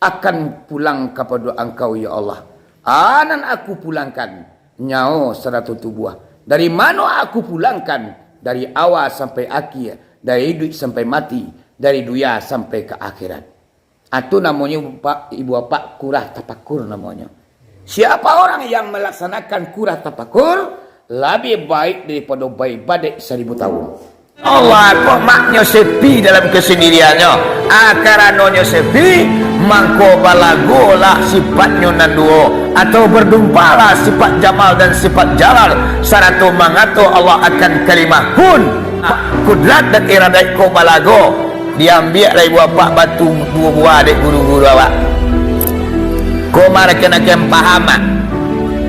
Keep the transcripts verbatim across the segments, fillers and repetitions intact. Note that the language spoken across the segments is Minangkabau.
akan pulang kapado Angkau, ya Allah. A nan aku pulangkan, nyawo sarato tubuah. Dari mano aku pulangkan? Dari awal sampai akhir, dari iduik sampai mati, dari dunia sampai ka akhirat. Itu namonyo, Pak, Ibu Bapak, kurah tapakur namonyo. Siapa orang yang melaksanakan kurah tapakur, labiah baik daripado baibadek saribu tahun. Allah ko maknyo sepi dalam kesendiriannyo. A, karanonyo sepi, mangko balagolah sifatnyo nan duo, atau berdumpalah sifat jamal dan sifat jalal, sarato mangato Allah akan kalimah kun. Kudrat dan iradat ko balago. Diambiak lai buah pak batu duo buah dek guru-guru awak. Ko marakan-akan paham, ah,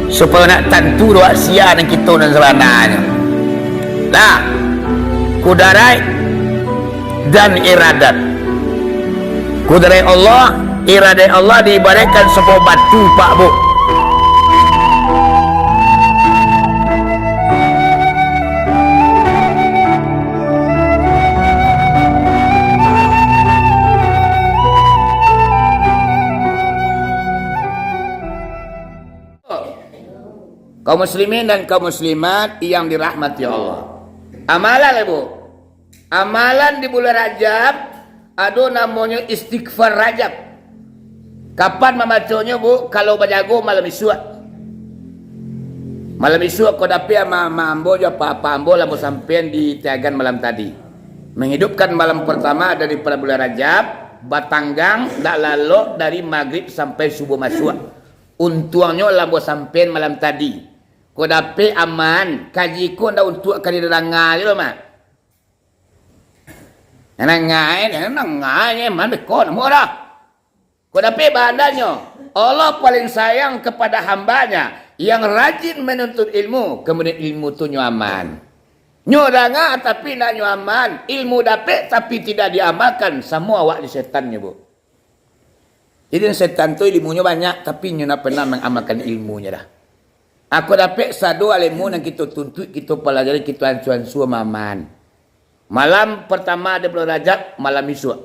supayo nak tantu doh sia nan kito nan sabananyo. Nah, kudaraik dan iradat. Kudaraik Allah, iradat Allah diibaraikkan sabuah batu, Pak, Bu. Kaum muslimin dan kaum muslimat yang dirahmati Allah. Amalan, Ibu. Amalan di bulan Rajab, ado namonyo istighfar Rajab. Kapan mambaconyo, Bu? Kalau bajago malam isuak. Malam isuak ko dapek ama-ama ambo jo apa-apa ambo lah ambo sampaian di Tiagan malam tadi. Menghidupkan malam pertama daripada bulan Rajab, batanggang dak lalok dari magrib sampai subuh masuak. Untuangnyo lah ambo sampaian malam tadi. Ko dapek aman, kaji ko ndak untuak ka didanga je lo, Mak. Nan ngai, nan ngai, man beko namo dah. Ko dapek bahandanyo, Allah paling sayang kepada hambanya yang rajin menuntut ilmu, kemudian ilmu tu nyo aman. Nyo danga tapi ndak nyo aman, ilmu dapek tapi tidak diamalkan, samo awak jo setan nyo, Bu. Jadi setan tu ilmunyo banyak, tapi nyo ndak pernah mangamalkan ilmunyo dah. Ako dapek sado ilmu nan kito tuntuik, kito palajari, kito ansua-ansua maman. Malam pertama di bulan Rajab, malam isuak.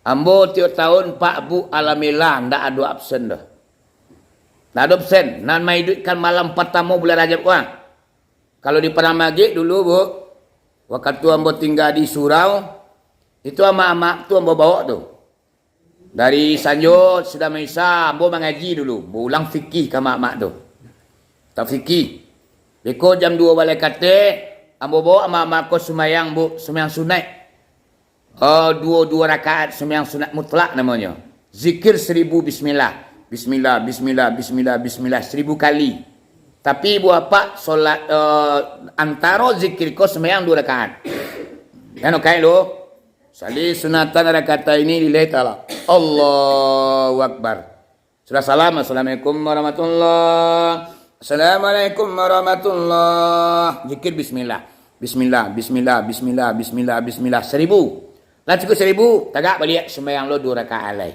Ambo tiok tahun, Pak, Bu, alhamdulillah, ndak ado absen doh. Ndak ado absen. Nan maiduikkan malam pertamo bulan Rajab, wah. Kalau di Padang Magek dulu, Bu, wakatu ambo tingga di surau, itu amak-amak tu ambo baok tu. Dari sanjo sudah maisa, ambo mangaji dulu, baulang fikih ka amak-amak tu. Tau fikih. Beko jam duo balai katek, ambo baok amak-amak ko sumbayang, Bu, sumbayang sunaik. Oh, duo, duo rakaat sumbayang sunat mutlak namonyo. Zikir saribu bismillah. Bismillah, bismillah, bismillah, bismillah, saribu kali. Tapi, Bu, apak solat, eh, antaro zikir ko sumbayang duo rakaat. Kan oke lo? Sali sunatan rakataini lillahi ta'ala. Allahu Akbar. Sudah salam, "Assalamualaikum warahmatullah. Assalamualaikum warahmatullah." Zikir bismillah. Bismillah, bismillah, bismillah, bismillah, bismillah. Saribu. Lah cukup saribu, tagak baliak sumbayang lo duo rakaat lai.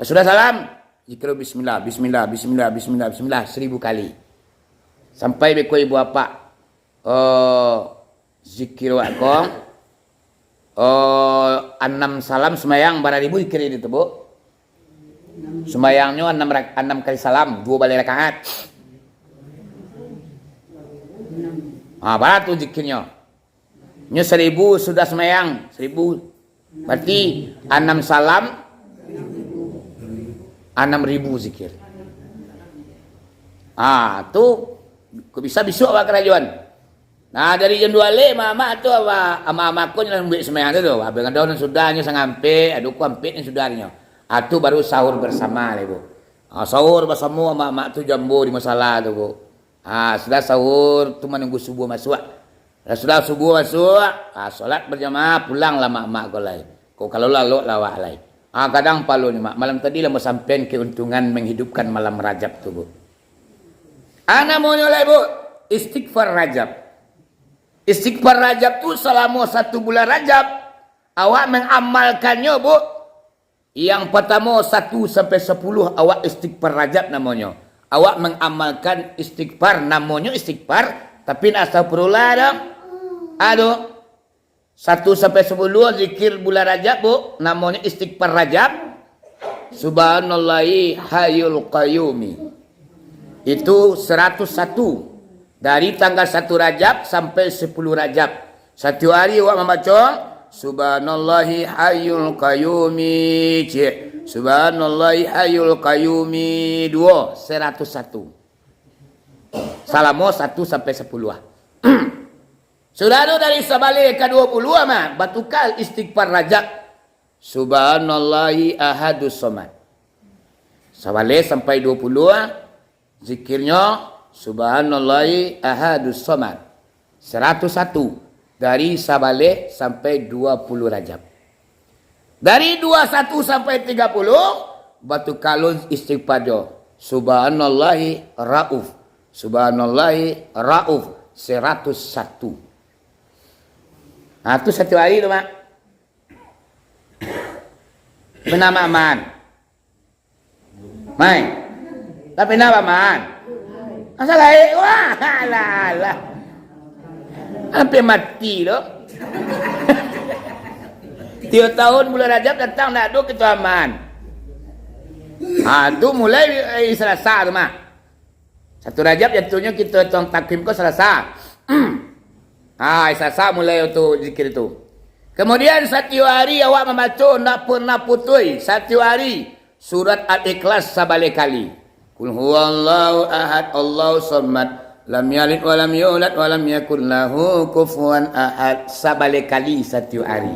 Lah sudah salam, zikir bismillah, bismillah, bismillah, bismillah, bismillah, saribu kali. Sampai beko ibu apak, eh, zikir awak ko, eh, anam salam sumbayang, bara ribu zikir itu, Bu? Sumbayangnyo anam rak-, anam kali salam, duo balai rakaat. Ah, bara tu zikirnyo. Nyo saribu sudah sumbayang, saribu. Berarti anam salam, anam ribu zikir. Ah, tu, kok bisa bisuak awak karajoan. Nah, dari jam duo alek, amak-amak tu, amak-, amak-amak ko nan buek sumbayang tu, tu. Abang ado nan sudahnyo sangampek, ado ko ampek nan sudahnyo. Ah, tu baru sahur bersama lah, Bu. Ah, sahur basamo amak-amak tu jo ambo di musala tu, Bu. Ah, sudah sahur tu manunggu subuh masuak. Lah sudah subuh masuak, ah, solat berjamaah, pulanglah amak-amak ko lai. Ko kalau lalok lah awak lai. Ah, kadang palonyo, Mak, malam tadi lah ambo sampaian keuntungan menghidupkan malam Rajab tu, Bu. Ah, namonyo lai, Bu, istighfar Rajab. Istighfar Rajab tu salamo satu bulan Rajab, awak mangamalkannyo, Bu. Yang partamo, satu sampai sapuluh, awak istighfar Rajab namonyo. Awak mangamalkan istighfar, namonyo istighfar, tapi ndak astagfirullah doh. Aduh. Satu sampai sapuluh zikir bulan Rajab, Bu, namonyo istighfar Rajab. Subhanallahi hayyul qayyumi. Itu saratus satu. Dari tanggal satu Rajab sampai sapuluh Rajab. Satiok ari awak mambaco, "Subhanallahi hayyul qayyumi," ciek. "Subhanallahi hayyul qayyumi," duo, saratus satu. Salamo satu sampai sapuluah. Sudah tu dari sabaleh ka duo puluah mah, batuka istighfar Rajab. "Subhanallahi ahadus somad." Sabaleh sampai duo puluah, zikirnyo, "Subhanallahi ahadus somad." Saratus satu, dari sabaleh sampai duo puluah Rajab. Dari duo satu sampai tigo puluah, batuka lo istighfar jo, "Subhanallahi rauf." "Subhanallahi rauf," saratus satu. Nah, tu satu ari tu, Mak. Pernah Mak aman? Mai. Tapi napa, Man? Asa gaek, wah, alah, alah. Hampir mati tu. Tiok tahun bulan Rajab datang ndak ado kito aman. Ha, tu mulai, eh, Salasa tu mah. Satu Rajab jatuhnyo kito tuang takwim ko Salasa. Ha, Salasa mulai tu zikir tu. Kemudian satiok ari awak mambaco ndak pernah putuih. Satiok ari. Surat Al-Ikhlas sabaleh kali. Qul huwallahu ahad, Allahu samad, lam yalid walam yulad walam yakun lahu kufuwan ahad. Sabaleh kali satiok ari.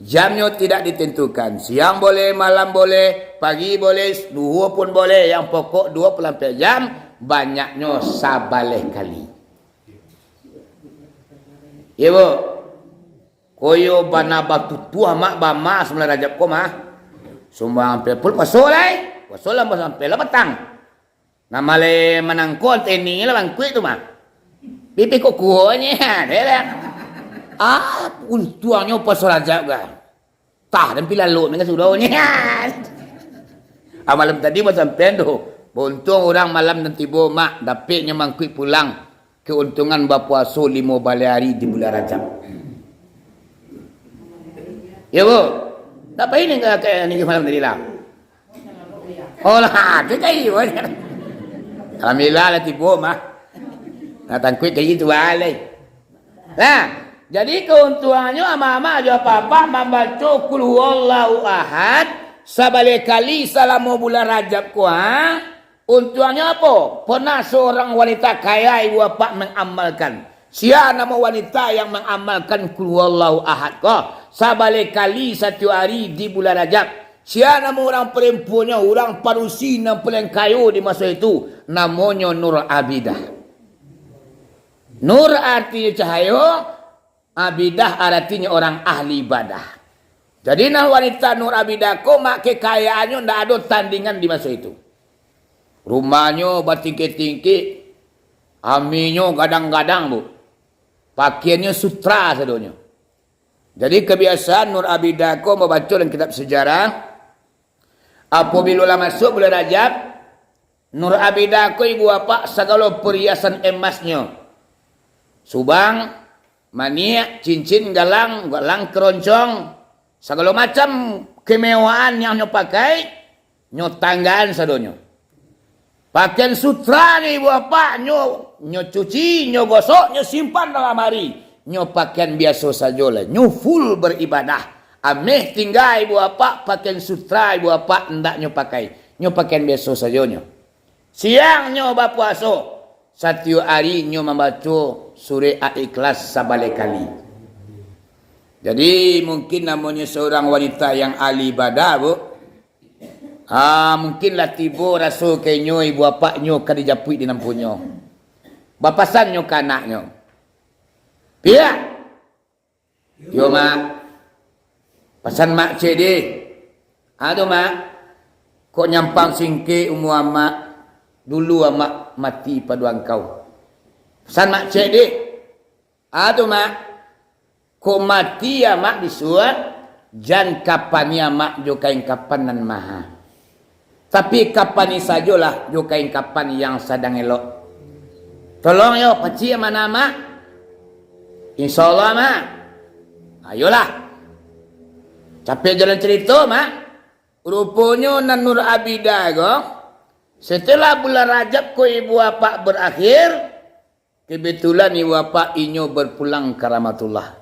Jamnyo tidak ditentukan. Siang boleh, malam boleh, pagi boleh, duhua pun boleh. Yang pokok duo puluah ampek jam, banyaknyo sabaleh kali. Iyo, Bu. Koyo bana batutuah mak bama sambilan Rajab ko mah. Sumbang ampek pul puaso lai. Puaso lah sampai lah patang. Nama le manangko anteni lah bangkuik tu mah. Pipi kok kuonyo, deh lah. Ah, untuangnyo puaso Rajab ga. Tah, dan pilalok dengan sudah nyo. Ah, malam tadi mah sampean tu. Bauntuang urang malam nan tibo mak, dapeknyo mangkuik pulang. Keuntungan bapuaso limo baleh ari di bulan Rajab. Iyo, Bu. Ndak pai ni ka, ka ni malam tadi lah. Oh lah, tu cari, Bu. Alhamdulillah lah tibo mah. Nah, tangkuik kaji tu balai. Nah, jadi keuntungannya amak-amak jo apak-apak mambaco Qul Huwallahu Ahad sabaleh kali salamo bulan Rajab ko, ha? Untuangnyo apo? Pernah seorang wanita kaya ibu bapak mengamalkan. Sia namo wanita yang mengamalkan Qul Huwallahu Ahad ko sabaleh kali satiok ari di bulan Rajab? Sia namo urang parempuannyo, urang padusi nan paliang kayo di maso itu? Namonyo Nur Abidah. Nur aratinyo cahayo, Abidah aratinyo urang ahli ibadah. Jadi, nah, wanita Nur Abidah ko, mak, kekayaannyo ndak ado tandingan di maso itu. Rumahnyo batingkik-tingkik, aminyo gadang-gadang, Bu. Pakaiannyo sutra sadonyo. Jadi, kebiasaan Nur Abidah ko mambaco dalam kitab sejarah, apabilo lah masuk bulan Rajab, Nur Abidah ko ibu bapak sagalo perhiasan emasnyo. Subang, maniak, cincin, galang, galang keroncong, sagalo macam kemewahan yang nyo pakai, nyo tanggaan sadonyo. Pakaian sutra nyo ibu bapak, nyo, nyo cuci, nyo gosok, nyo simpan dalam lamari. Nyo pakaian biaso sajo lah, nyo full beribadah. Ameh tingga ibu bapak, pakaian sutra ibu bapak ndak nyo pakai. Nyo pakaian biaso sajo nyo. Siangnyo bapuaso, satiok ari nyo mambaco surek Al-Ikhlas sabaleh kali. Jadi, mungkin namonyo seorang wanita yang ahli ibadah, Bu. Ah, mungkin lah tibo raso ka inyo ibu bapaknyo ka dijapuik di nampunyo. Bapasannyo ka anaknyo. Piak! Yo, Mak. Pasan Mak ciek deh. Ado, Mak. Kok nyampang singkek umua Amak, dulu Amak mati pado angkau. Pasan Mak ciek deh. Ado, Mak. Kok mati Amak bisuak, jan kapani Amak jo kain kapan nan maha. Tapi kapani sajolah jo kain kapan yang sadang elok. Tolong yo, pacik amanah Mak. Insya Allah, Mak. Ayolah. Capek jalan cerita, Mak. Ruponyo nan Nur Abida ko, setelah bulan Rajab ko ibu apak barakhir, kebetulan ibu apak inyo berpulang ka Rahmatullah.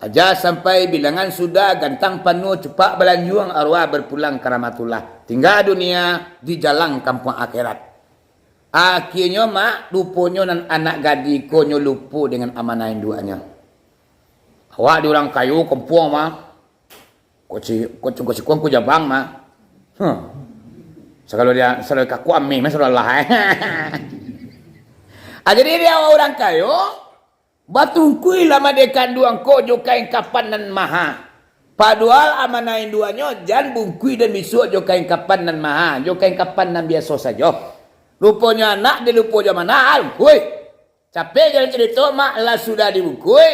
Aja sampai bilangan sudah, gantang panuah, cupak balanjuang, arwah berpulang ka Rahmatullah. Tingga dunia, di jalan kampuang akhirat. Akhirnyo, Mak, ruponyo nan anak gadih ko nyo lupo dengan amanah induaknyo. Awak di urang kayo kampuang, mah. Ko ci-, ko ci-, ko sikuang ko jabang, mah. Huh. Sagalo dia, sagalo kaku ameh, mah, sagalo lah, eh. Ah, jadi di awak urang kayo, batungkui lah mah dek kanduang ko jo kain kapan nan maha. Padohal amanah induaknyo, jan bungkui den bisuak jo kain kapan nan maha, jo kain kapan nan biaso sajo. Ruponyo anak dilupo jo amanah, ah, bungkui. Capek jalan carito, Mak, lah sudah dibungkui,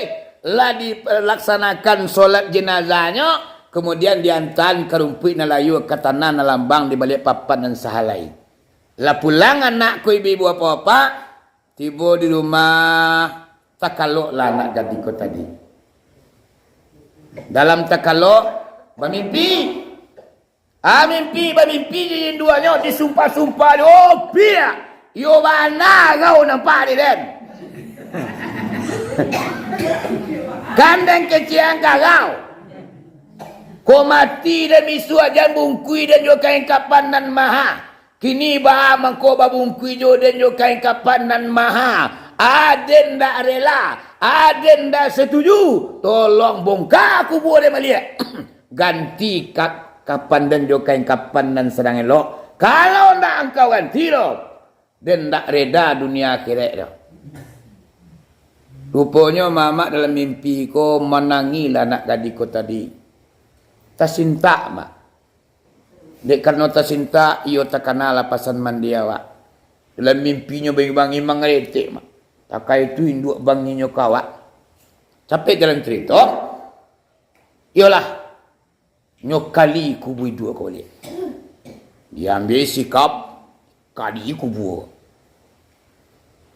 lah dilaksanakan solat jenazahnyo, kemudian diantaan ka rumpuik nan layua, ka tanah nan lambang di baliak papan nan sahalai. Lah pulang anak ko ibu-ibu apak-apak, tibo di rumah, takaloklah anak gadih ko tadi. Dalam takalok, bamimpi. Ah, mimpi, bamimpi jo induaknyo, disumpah-sumpah, oh, piak. Iyo bana kau nampak di den. Kan den kecek ang karau. Ko mati den bisuak, jan bungkui den jo kain kapan nan maha. Kini baa mangko babungkui jo den jo kain kapan nan maha. Aden ndak rela, aden ndak setuju. Tolong bongka kubua den baliak. Ganti ka-, kapan den jo kain kapan nan sadang elok. Kalau ndak angkau ganti lo, den ndak reda dunia akhirat tu. Ruponyo mamak dalam mimpi ko manangilah anak gadih ko tadi. Tasintak, Mak. Dek karano tasintak, iyo takana lah pasan mandi awak. Dalam mimpinyo bangi-bangi mangeletek, Mak. Takai tu induak banginyo ka awak. Capek jalan carito, iyolah, nyo kali kubua induak ko baliak. Diambiak sikap, kali kubua.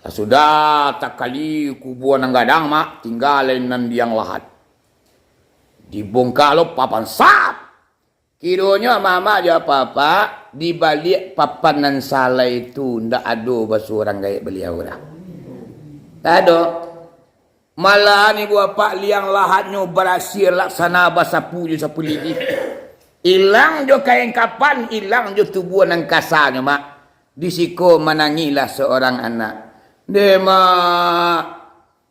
Lah sudah takali kubua nan gadang, Mak, tingga lai nan liang lahat. Dibongka lo papan sap. Kironyo mamak jo apak-apak, di baliak papan nan sahalai tu ndak ado basuo urang gaek baliau doh. Ndak ado. Malahan ibu apak liang lahatnyo barasiah laksana basapu jo sapu lidi. Ilang jo kain kapan, ilang jo tubuah nan kasanyo, Mak. Di siko manangilah saurang anak. Deh, Mak,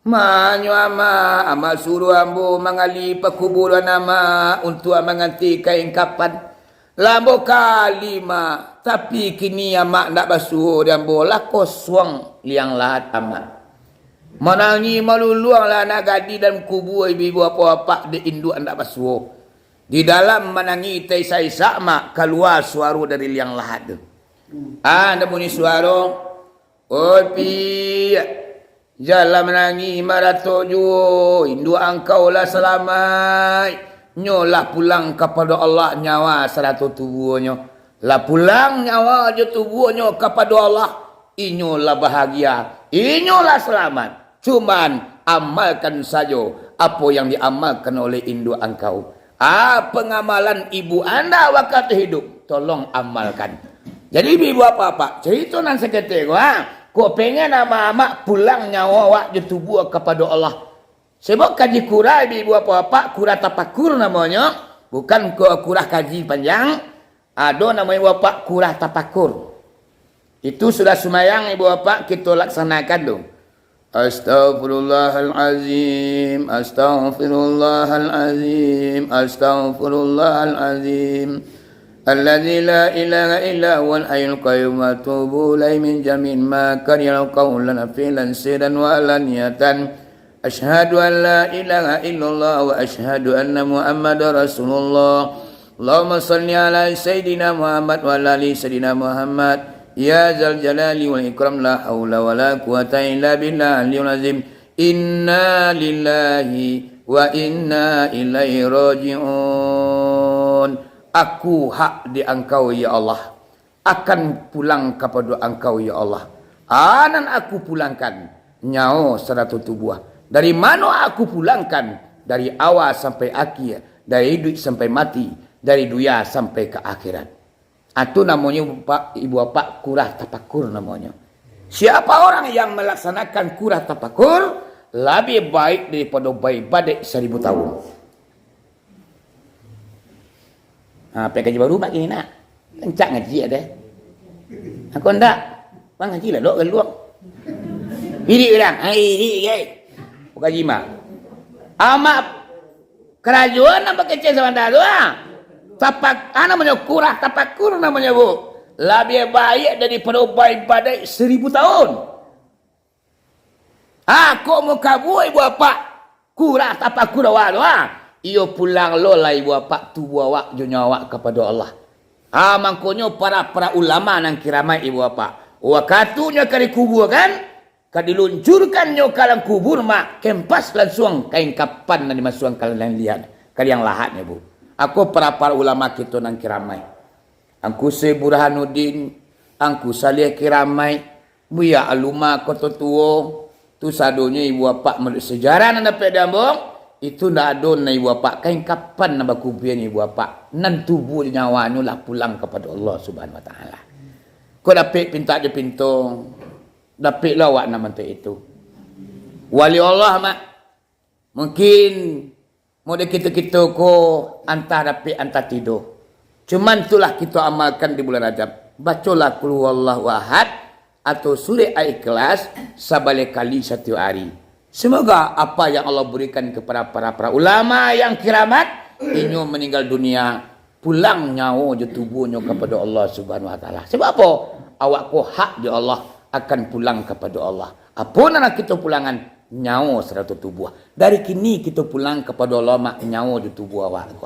manyo amak, amak suruah ambo mangali pakuburan amak untuak manganti kain kapan. Lah ambo kali, Mak, tapi kini amak ndak basuo di ambo, lah kosuang liang lahat amak. Manangih maluluanglah anak gadih dalam kubua ibu-ibu apak-apak dek induak ndak basuo. Di dalam manangih taisak-isak, Mak, kalua suaro dari liang lahat tu. Ah, ndak bunyi suaro. Oi, piak, janlah manangih maratok juo, induak angkau lah salamaik. Nyo lah pulang kapado Allah nyawa sarato tubuahnyo. Lah pulang nyawa jo tubuahnyo kapado Allah, inyo lah bahagia, inyo lah salamat. Cuman, amalkan sajo apo yang diamalkan oleh induak angkau. Ah, pangamalan ibu anda wakatu hidup, tolong amalkan. Jadi, ibu apak-apak, carito nan saketek ko, ah, kok pengen amak-amak pulang nyawa awak jo tubuah kapado Allah. Sabab kaji kurah, ibu apak-apak, kurah tapakur namonyo, bukan ko kurah kaji panjang, ado namonyo ibu apak kurah tapakur. Itu sudah sumayang ibu apak kito laksanakan tu. Astaghfirullahalazim, astaghfirullahalazim, astaghfirullahalazim. Alladzi la ilaha illa huwal hayyul qayyum wa atubu ilaihi min jami'il makari wal qawlan fi'lan sirran wa alaniyatan. Asyhadu an la ilaha illallah wa asyhadu anna Muhammadar Rasulullah. Allahumma shalli ala Sayyidina Muhammad wa ala ali Sayyidina Muhammad. Ya Zal Jalali wal Ikram, la haula wa la quwwata illa billahil aliyil azim. Inna lillahi wa inna ilaihi raji'un. Aku hak di Angkau, ya Allah. Akan pulang kapado Angkau, ya Allah. A nan aku pulangkan, nyawo sarato tubuah. Dari mano aku pulangkan? Dari awal sampai akhir, dari iduik sampai mati, dari dunia sampai ka akhirat. Itu namonyo, Pak, Ibu Bapak, kurah tapakur namonyo. Siapa orang yang melaksanakan kurah tapakur, labiah baik daripado baibadaik saribu tahun. Ha, pai kaji baru, Pak, kini nak. Rancak ngaji ado. Ako ndak. Bang ngaji lah, lok galuang. Irik bilang, ha, irik, irik. Bukan jima. Amak karajoan nan bakecek sabanta tu, ha. Tapak, ha, namonyo kurah tapakur namonyo, Bu. Labiah baik daripado baibadaik saribu tahun. Ha, kok mukabua Ibu Bapak, kurah tapakur awak tu, ha. Iyo pulang lo lah Ibu Bapak tubuah awak jo nyawa awak kapado Allah. Ha, mangkonyo para, para ulama nan kiramaik Ibu Bapak, wakatunyo ka dikubuakan, ka diluncurkannyo ka alam kubur, mak, kempas lansuang kain kapan nan dimasuakan ka liang, ka liang lahatnyo, Bu. Ako para, para ulama kito nan kiramaik. Angku Syekh Burhanuddin, Angku Saleh Kiramaik, Buya Aluma Koto Tuo, tu sadonyo Ibu Bapak manuruik sejarah nan dapek di ambo, itu ndak ado nan Ibu Bapak kain kapan nan bakubuian Ibu Bapak, nan tubuah jo nyawanyo lah pulang kapado Allah Subhanahu Wa Taala. Kok dapek pintak jo pinto, dapek lo awak nan bantuak itu. Wali Allah, mak. Mungkin model kito-kito ko antah dapek, antah tido. Cuman itulah kito amalkan di bulan Rajab. Bacolah Qul Huwallahu Ahad atau Surah Al-Ikhlas sabaleh kali satiok ari. Semoga apa yang Allah berikan kepada para, para ulama yang kiramat, inyo meninggal dunia, pulang nyawo jo tubuahnyo kapado Allah Subhanahu Wa Taala. Sabab apo? Awak ko hak jo Allah, akan pulang kapado Allah. Apo nan kito pulangan? Nyawo sarato tubuah. Dari kini kito pulang kapado Allah, mak, nyawo jo tubuah awak ko.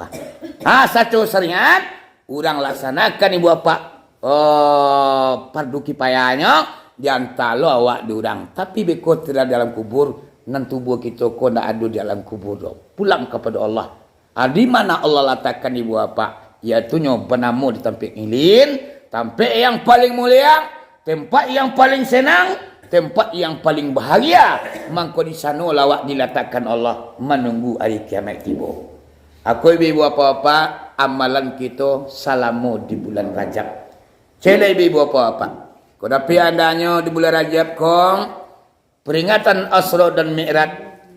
Ha, saco syariat, urang laksanakan Ibu Bapak, eh, fardu kifayahnyo, diantalo awak di urang. Tapi beko tibo dalam kubur, nan tubuah kito ko ndak ado di alam kubur doh. Pulang kapado Allah. Ha, di mana Allah latakkan Ibu Bapak, yaitunyo banamo di tampek ilin, tampek yang paling mulia, tempat yang paling senang, tempat yang paling bahagia. Mangko di sano lah awak dilatakkan Allah manunggu ari kiamaik tibo. Ako ibu-ibu bapak-bapak, amalan kito salamo di bulan Rajab. Cek lah ibu-ibu bapak-bapak. Ko dapek andanyo di bulan Rajab ko, peringatan Asra dan Mi'raj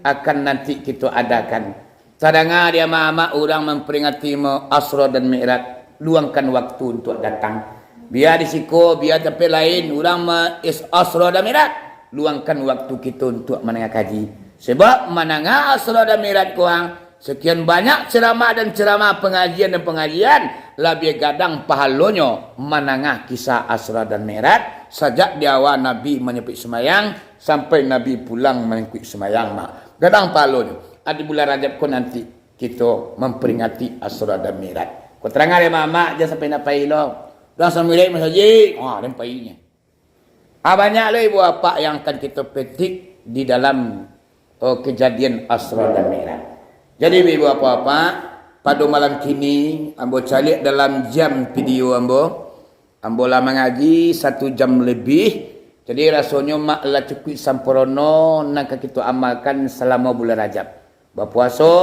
akan nanti kito adakan. Tadanga di amak-amak urang mamperingati mo-, Asra dan Mi'raj, luangkan waktu untuak datang. Bia di siko, bia tampek lain, urang ma-, is-, Asra dan Mi'raj, luangkan waktu kito untuak mandanga kaji. Sabab mandanga Asra dan Mi'raj ko ang, sekian banyak ceramah dan ceramah, pengajian dan pengajian, labiah gadang pahalonyo mandanga kisah Asra dan Mi'raj, sajak di awal Nabi manyambuik sumayang, sampai Nabi pulang mangikuik sumayang, mak. Gadang pahalonyo. Ah, di bulan Rajab ko nanti kito mamperingati Asra dan Mi'raj. Ko tarang ari, mak, jan sampai indak pai lo. Urang sambilai masajik, wah, den painyo. Ah, banyak lo ibu bapak yang akan kito petik di dalam, oh, kejadian Asra dan Mi'raj. Jadi, ibu bapak-bapak, pado malam kini, ambo caliak dalam jam video ambo, Ambo lah mangaji satu jam lebih, jadi rasonyo mak lah cukuik sampurno nan ka kito amalkan salamo bulan Rajab. Bapuaso,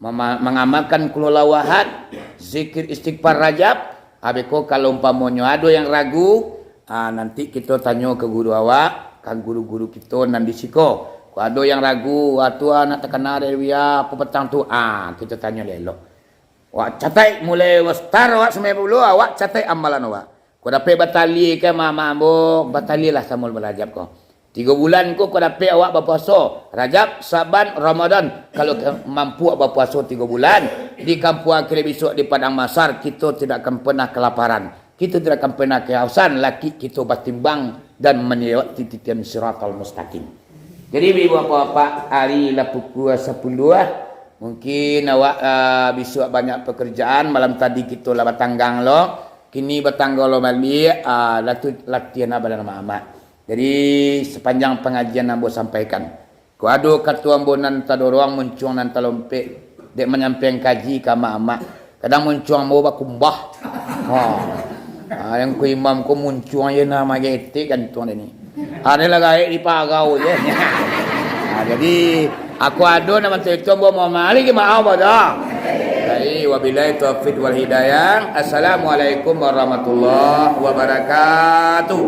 mama-, mangamalkan Qul Huwallahu Ahad, zikir istighfar Rajab, abih ko kalau umpamonyo ado yang ragu, ah, nanti kito tanyo ka guru awak, ka guru-guru kito nan di siko. Kok ado yang ragu, "Ah, tu, ah, nak takana dari Buya, apo patang tu?" Ah, kito tanyo elok-elok. Awak catek, mulai awak start awak sampai dulu, awak catek amalan awak. Kok dapek batali ka mama ambo, batalilah samo bulan Rajab ko. Tigo bulan ko, kok dapek awak bapuaso, Rajab, Saban, Ramadan. Kalau ke-, mampu awak bapuaso tigo bulan, di kampuang kiri bisuak di Padang Masar, kito tidak akan pernah kelaparan. Kito tidak akan pernah kehausan, laki kito batimbang dan melewati titian Siratal Mustaqim. Jadi, ibu bapak-bapak, ari lah pukua sapuluah, mungkin awak, ah, bisuak banyak pekerjaan, malam tadi kito lah batanggang lo, kini batanggang lo baliak, ah, lah tu latihan badan amak-amak. Jadi, sepanjang pengajian ambo sampaikan, kok ado kato ambo nan tadorong, muncuang nan talompek, dek manyampaian kaji ka amak-amak. Kadang muncuang ambo bakumbah. Ha. Ha, yang ko imam ko muncuang je nah magetek gantuang dia ni. Ha, dia lah gaek di pagau je. Ha, jadi, aku ado nan bantuak itu, ambo mau mali ke maaf, dah. Ha, Wabillahi taufiq wal hidayah. Assalamualaikum warahmatullahi wabarakatuh.